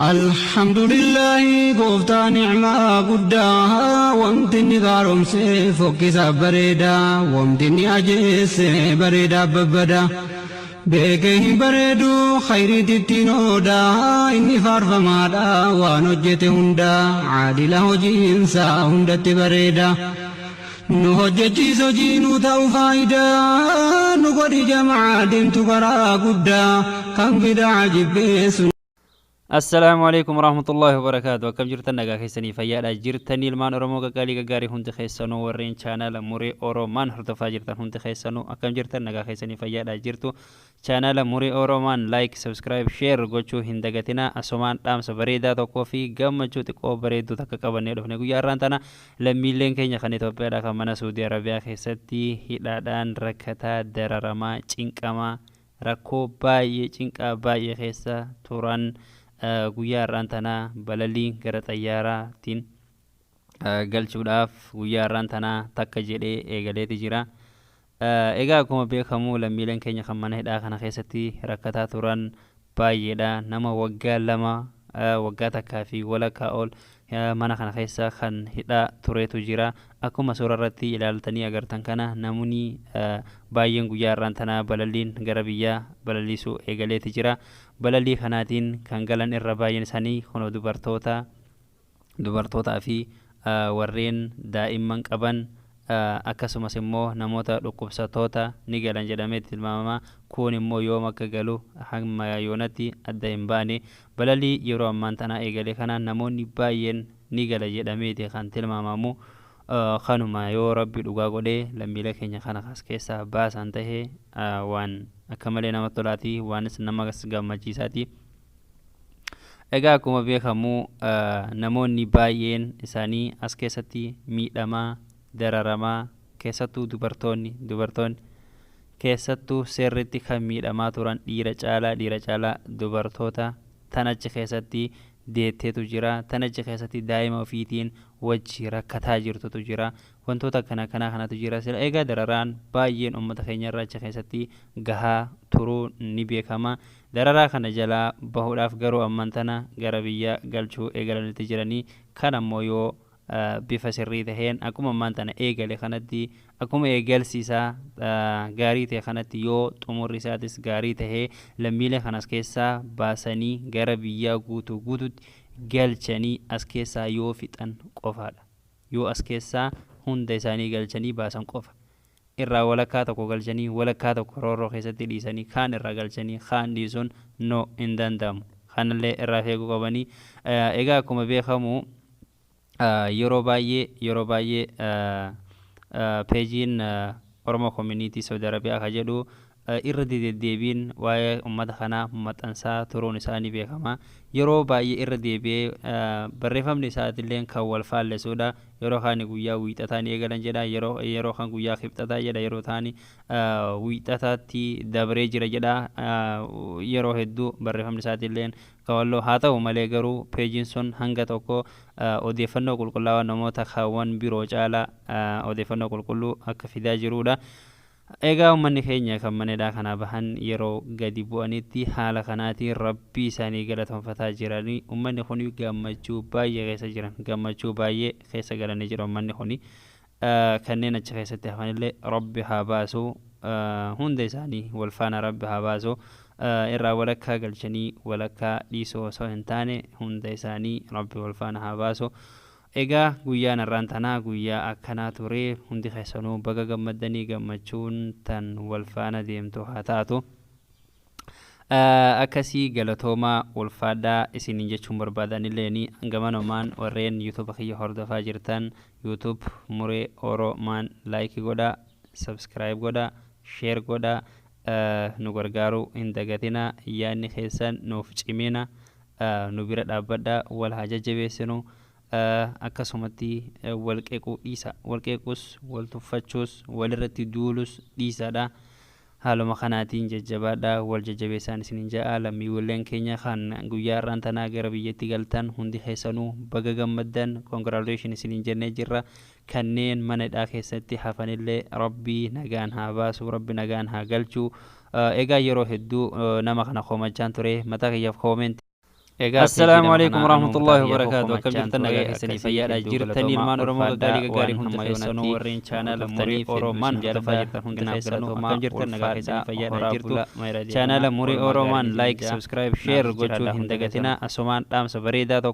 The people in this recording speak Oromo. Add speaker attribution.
Speaker 1: Alhamdulillaahi, gooftaa nicmaa guddaa. Wanti inni gaaromse fokkisaa bareedaa, wanti inni ajeesse bareedaa babbadaa. Beekee hin bareedu khayriitittiin oodaa, inni faarfamaadha waan hojjete hundaa, caadila hojiinsaa hundatti bareeda. Nu hojjechiis hojii nu ta'u faayidaa, nu godhi jamaa deemtu karaa guddaa kan bidaa jibbeessu.
Speaker 2: Assalaamu alaikum warahmatullahi wabarakaatu. Akkam jirtan? Nagaa keessanii, fayyaadha jirtanii? Ilmaan Oromoo qaqqaalii gaggaarii hundi keessanuu, warreen chaanala Muree Oromaan hordofaa jirtan hundi keessanuu, akkam jirtan? Nagaa keessanii, fayyaadha jirtu? Chaanala Muree Oromaan like, subscribe, share gochuu hin dagatinaa. Asumaan dhaamsa bareedaa tokkoo fi gammachuu xiqqoo bareedduu takka qabannee dhufne guyyaa har'aan tana. Lammiileen keenya kan Itoophiyaadha kan mana Suudii Arabiyaa keessatti hidhaadhaan rakkataa, dararamaa, cinqamaa, rakkoo baay'ee, cinqaa baay'ee keessa turan, guyyaa har'aan tanaa balalii gara xayyaaraatiin galchuudhaaf guyyaa har'aan tanaa takka jedhee eegaleeti jira. Egaa akkuma beekamu lammiileen keenya kan mana hidhaa kana keessatti rakkataa turan baay'eedha. Nama waggaa 2, waggaa takkaa fi walakkaa ol mana kana keessa kan hidhaa turetu jira. Akkuma suura irratti ilaaltanii agartan kana, namni baay'een guyyaa har'aan tanaa balalliin gara biyyaa balaliisuu eegaleeti jira. Balalii kanaatiin kan galan irra baay'een isaanii kunoo dubartoota, dubartootaa fi warreen daa'imman qaban, akkasumas immoo namoota dhukkubsattoota ni galan jedhamee tilmaamama. Kun immoo yoom akka galu hamma yoonatti adda hin baane. Balalii yeroo ammaan tanaa eegale kanaan namoonni baay'een ni gala jedhameeti kan tilmaamamu. Kanuma yoo Rabbi dhugaa godhee lammiilee keenya kana as keessaa baasan tahe, waan akka malee namatti tolaati, waanis nama gammachiisaati. Egaa akkuma beekamu namoonni baay'een isaanii as keessatti miidhamaa, dararamaa, keessattuu dubartoonni keessattuu seerritti kan miidhamaa turan dhiira caalaa, dhiira caalaa dubartoota tan achi keessatti deetteetu jira, tan achi keessatti daa'ima ofiitiin wajji rakkataa jirtutu jira. Wantoota akkana akkanaa kanatu jira sila. Egaa dararaan baay'een uummata keenya irra achi keessatti gahaa turuu ni beekama. Dararaa kana jalaa bahuudhaaf garuu amman tana gara biyya galchuu eegalanitti jiranii. Kan ammoo yoo bifa sirrii taheen akkuma ammaan tana eegale kanatti, akkuma eegalsi isaa gaarii ta'e kanatti, yoo xumurri isaatis gaarii tahee, lammiilee kanas keessaa baasanii gara biyyaa guutuu guututti galchanii as keessaa yoo fixan qofaadha. Yoo as keessaa hunda isaanii galchanii baasan qofa. Irraa walakkaa tokko galchanii walakkaa tokko roorroo keessatti dhiisanii, kaan irraa galchanii kaan dhiisuun no, hin danda'amu. Kanallee irraa eeguu qabanii. Egaa akkuma beekamu yeroo baay'ee peejiin Oromoo Community Saudi Arabiyaa ka jedhu irra deddeebiin waa'ee uummata kanaa maxxansaa turuun isaa ni beekama. Yeroo baay'ee irra deebi'ee barreeffamni isaatillee kan wal faallessuudha. Yeroo kaan guyyaa Wiixataa ni eegalan jedha. Yeroo kaan guyyaa Kibxataa jedha. Yeroo kaan Wiixataatti dabree jira jedha. Yeroo hedduu barreeffamni isaatillee kawalloo haa ta'u malee, garuu peejiin sun hanga tokko odeeffannoo qulqullaawaa namoota kaawwan biroo caalaa odeeffannoo qulqulluu akka fidaa jirudha. Egaa uummanni keenya kan mana hidhaa kanaa bahan yeroo gadi bu'anitti haala kanaatiin Rabbii isaanii galatoonfataa jiranii. Uummanni kun gammachuu baay'ee keessa jiran, gammachuu baay'ee keessa galanii jira uummanni kuni. Kanneen achi keessatti hafanillee Rabbi haa baasu, hunda isaanii wal faana Rabbi haa baasu. Irraa walakkaa galchanii walakkaa dhiisuu osoo hin taane, hunda isaanii Rabbi wal faana haa baasu. Egaa guyyaan har'aan tanaa guyyaa akkanaa ture. Hundi keessanuu baga gammaddanii, gammachuun tan wal faana deemtu haa taatu. Akkasii galatoomaa, ulfaadhaa isiniin jechuun barbaadanilleeni. Gamanumaan warreen YouTube kiyya hordofaa jirtan, YouTube Muree Oromaan like godhaa, subscribe godhaa, share godhaa, nu gargaaruu hin dagatinaa. Yaadni keessan nuuf cimina, nu bira dhaabbadhaa, wal haa jajjabeessinu. Akkasumatti wal qeequu dhiisa, wal qeequus, wal tuffachuus, walirratti duulus dhiisaadha. Haaluma kanaatiin jajjabaadhaa, wal jajjabeessaan isiniin ja'a. Lammiiwwan keenya kan guyyaa har'aan tanaa gara biyyatti galtan hundi keessanuu baga gammaddan, congratulation isiniin jennee jirra. Kanneen mana hidhaa keessatti hafanillee Rabbii nagaan haa baasu, Rabbi nagaan haa galchu. Egaa yeroo hedduu nama kana koomachaan ture mataa kiyyaaf comment.
Speaker 3: Egaa
Speaker 2: Assalaamu
Speaker 3: peejii nama
Speaker 2: alaikum
Speaker 3: kanaa anuu
Speaker 2: warahmatullahi
Speaker 3: mataa kiyya
Speaker 2: wabarakaatu. Akkam
Speaker 3: komachaan
Speaker 2: jirtan
Speaker 3: ture
Speaker 2: nagaa keessanii
Speaker 3: akkasii
Speaker 2: fayyaadha
Speaker 3: hedduu
Speaker 2: jirtanii
Speaker 3: galatoomaa
Speaker 2: ilmaan Oromoo
Speaker 3: ulfaadhaa
Speaker 2: gaggaarii gaggaarii
Speaker 3: waan
Speaker 2: hundi
Speaker 3: hamma
Speaker 2: keessanuu
Speaker 3: yoonatti
Speaker 2: warreen chaanala Muree
Speaker 3: hordoftaniif hedduu
Speaker 2: Oromaan
Speaker 3: isin
Speaker 2: hordofaa
Speaker 3: jaaladha.
Speaker 2: jirtan hundi
Speaker 3: Ganaaf
Speaker 2: keessanuu
Speaker 3: galatoomaa
Speaker 2: akkam jirtan nagaa
Speaker 3: ulfaadhaa
Speaker 2: keessanii fayyaadha
Speaker 3: horaa
Speaker 2: jirtu.
Speaker 3: bula mayra
Speaker 2: Chaanala
Speaker 3: deemanaa
Speaker 2: Muree
Speaker 3: oolmaa
Speaker 2: Oromaan
Speaker 3: gaarii
Speaker 2: like,
Speaker 3: isin jaa
Speaker 2: subscribe, share
Speaker 3: naaf
Speaker 2: gochuu
Speaker 3: jiraadhaa
Speaker 2: hin
Speaker 3: hunda keessanuu.
Speaker 2: dagatinaa. Asumaan dhaamsa bareedaa tokko.